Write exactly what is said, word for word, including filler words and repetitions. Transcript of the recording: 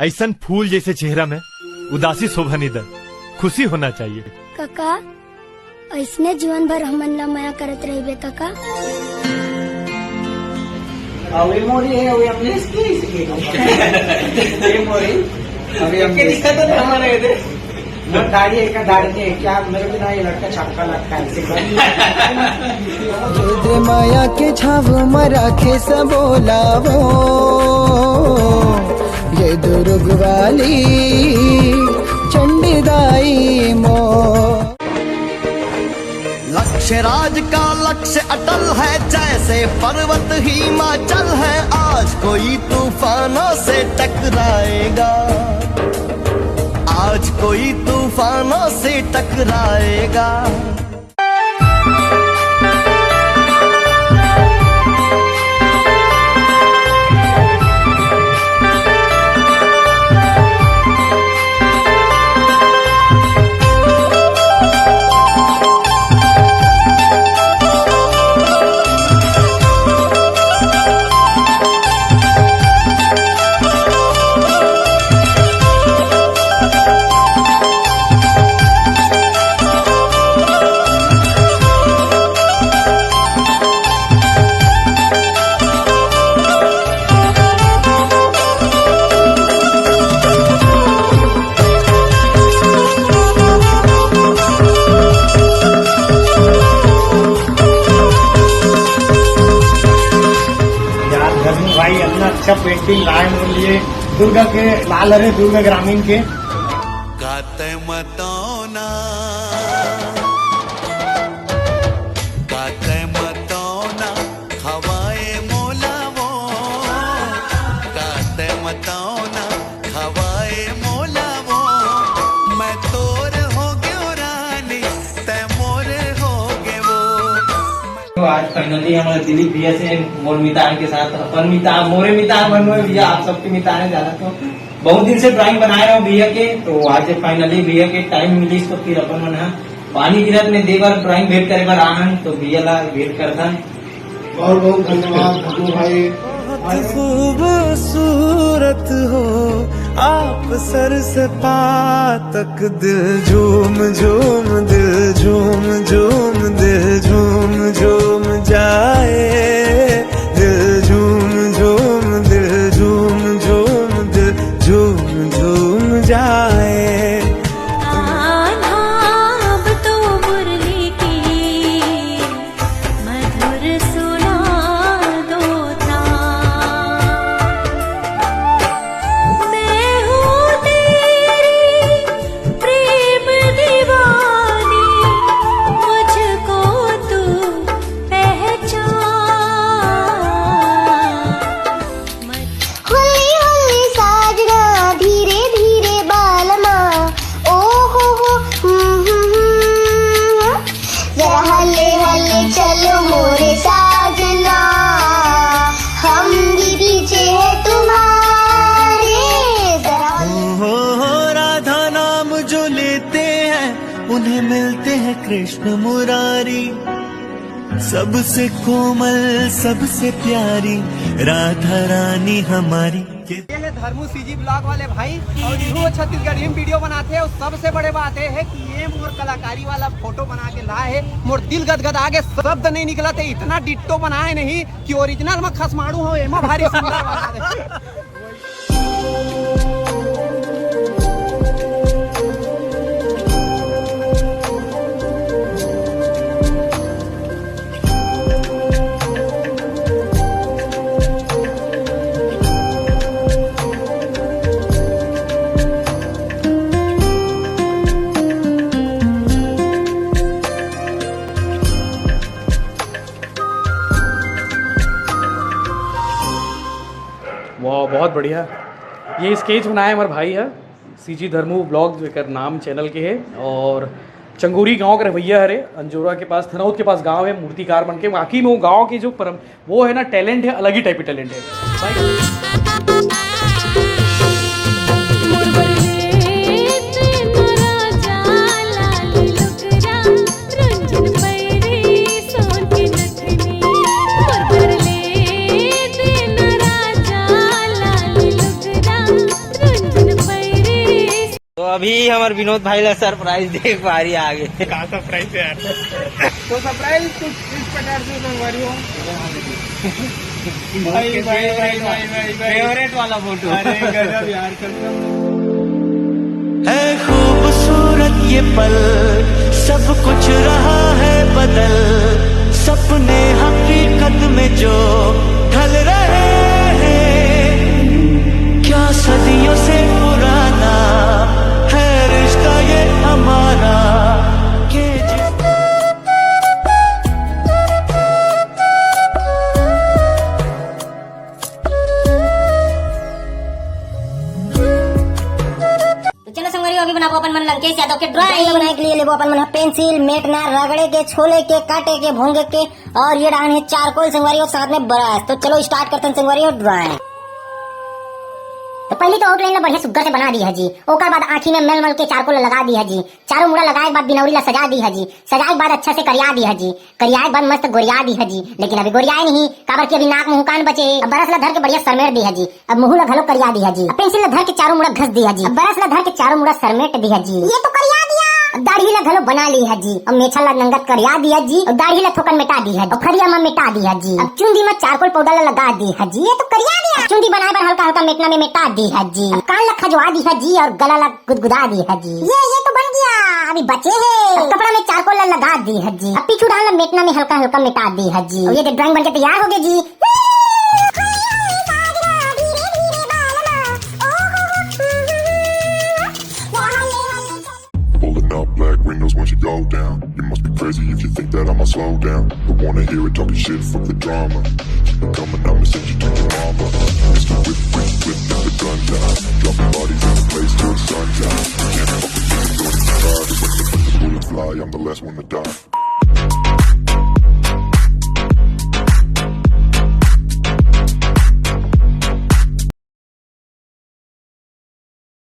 ऐसन फूल जैसे चेहरा में उदासी शोभा नहीं दे, खुशी होना चाहिए। कका, ऐसने जीवन भर हमन ला मया करत रहिबे कका। अउ ये मोरी है, अउ ये अमलेश की, इसकी। ये मोरी, अउ ये अमलेश। दिखा तो था हमारे इधर। वो दाढ़ी है, इसका दाढ़ी नहीं है। क्या मेरे बिना ये लड़का छक्का लगता है, ऐसे कर। ये दे माया के छाव म राखे सबो ला वो, ये दुर्ग वाली चंडी दाई मो। लक्ष्य राज का लक्ष्य अटल है, जैसे पर्वत हिमाचल है। आज कोई तूफानों से टकराएगा, आज कोई तूफानों से टकराएगा। यार, धर्मू भाई इतना अच्छा पेंटिंग लाए मोर लिए, दुर्गा के लाल हरे, दुर्गा ग्रामीण के। काते मतौना, काते मतौना, खवाए मोला वो, काते मतौना, खवाए मोला वो, मैं तोर हो गयो रानी, तै मोर हो गे वो। तो आज finally हमर दिलीप भैया से मोर मितान के साथ, अपन मितान, मोरे मितान बनवे भैया, आप सबके मितान है, ज्यादा तो बहुत दिन से drawing बनाए रहो भैया के, तो आज finally भैया के time मिलिस तो फिर अपन मन ह पानी गिरत में दे बर drawing भेंट करे बर आहन, तो भैया ला भेंट करथन। बहुत बहुत धन्यवाद भगू भाई। बहुत खूबसूरत हो आप, सर से पा तक दिल झूम झूम, दिल झूम झूम, दिल झूम झूम जाए। दिल झूम झूम, दिल झूम झूम, दिल झूम झूम जाए। आन्हा अब तो मुरली की मधुर सुना दो था। मैं हूँ तेरी प्रेम दीवानी, मुझको तू पहचान। हुल्ली हुल्ली साजना, धीरे धीरे बालमा, ओ हो हो, हम्म, हम्म, हम्म, हम्म। जरा हल्ले हल्ले चलो मोरे साजना, हम भी पीछे हैं तुम्हारे। जरा हो, हो, हो, राधा नाम जो लेते हैं, उन्हें मिलते हैं कृष्ण मुरारी। सबसे कोमल, सबसे प्यारी राधा रानी हमारी। ये है धर्मू सीजी ब्लॉग वाले भाई, और इहू छत्तीसगढ़ी में वीडियो बनाते हैं। और सबसे बड़े बात ये है कि ये मोर कलाकारी वाला फोटो बना के लाए है, मोर दिल गदगदा गे, शब्द नहीं निकला थे, इतना डिट्टो बनाए नहीं कि ओरिजिनल में खसमाड़ू हो, एमा भारी सुंदर बना दे। वाह, बहुत बढ़िया। ये स्केच बनाए हमारे भाई है, सीजी धर्मू ब्लॉग जेकर नाम चैनल के है, और चंगोरी गांव के रहवैया हरे, अंजोरा के पास, थनौद के पास गांव है, मूर्तिकार बन के। वाकई में वो गांव के जो परम-, वो है ना, टैलेंट है, अलग ही टाइप का टैलेंट है। अभी हमर विनोद भाई ला सरप्राइज देख पारी आगे। का सरप्राइज है यार? तो सरप्राइज कुछ इस प्रकार से, संगवारी हो। भाई, भाई, भाई, भाई, भाई, भाई। फेवरेट वाला फोटो। अरे गजब यार, कसम। है खूबसूरत ये पल, सब कुछ रहा है बदल, सपने हकीकत में जो ढल रहे हैं, क्या सदियों से पुराना है रिश्ता ये हमारा, कि जिस तो चलो संगवारी हो, अभी बनाबो अपन मन लंकेश यादव के ड्राइंग। बनाए के लिए लेबो अपन मन ह पेंसिल, मेटना, रगड़े के, छोले के, काटे के, भोंगे के, और ये डाहन है चारकोल संगवारी हो, साथ में ब्रश। तो चलो स्टार्ट करते हैं संगवारी हो ड्राइंग। तो पहली तो आउटलाइन ला बढ़िया सुग्घर से बना दी है जी। ओकर बाद आँखी में मल मल के चारकोल ला लगा दी है जी। चारों मुड़ा लगाए के बाद बिनौरी ला सजा दी है जी। सजाए के बाद अच्छा से करिया दी है जी। करियाए के बाद मस्त गोरिया दी है जी। लेकिन अभी गोरियाए नहीं, काबर कि अभी नाक मुंह कान बचे है। अब ब्रश ला धर के बढ़िया सरमेट दी है जी। अब मुंह ला घलो करिया दी है जी। अब पेंसिल ला धर के चारों मुड़ा घस दी है जी। अब ब्रश ला धर के चारों मुड़ा सरमेट दी है जी। ये तो करिया दिया। अब दाढ़ी ला घलो बना ली है जी। अब मेछा ला नंगत करिया दिया जी। अब दाढ़ी ला थोकन मिटा दी है। अब खरिया में मिटा दी है जी। अब चुंदी में चारकोल पाउडर ला लगा दी है जी। ये तो करिया दिया। अब चुंदी बनाए बर हल्का हल्का मेटना में मिटा दी है जी। अब कान ला खजवा दी है जी और गला ला गुदगुदा दी है जी। ये, ये तो बन गया, अभी बचे है। अब कपड़ा में चारकोल ला लगा दी है जी। अब पीछू डाल ला मेटना में हल्का हल्का मिटा दी है जी। और ये तो ड्राइंग बन के तैयार हो गया जी। Pulling up black windows once you go down. You must be crazy if you think that I'ma slow down. Don't wanna hear it talking shit, fuck the drama. Keep it coming, I'ma send you to your mama. Mister Whip, whip, whip, never gun down. Dropping bodies in the place till the sun down. Can't fuck with me, don't even try. When the, when the bullets fly, I'm the last one to die.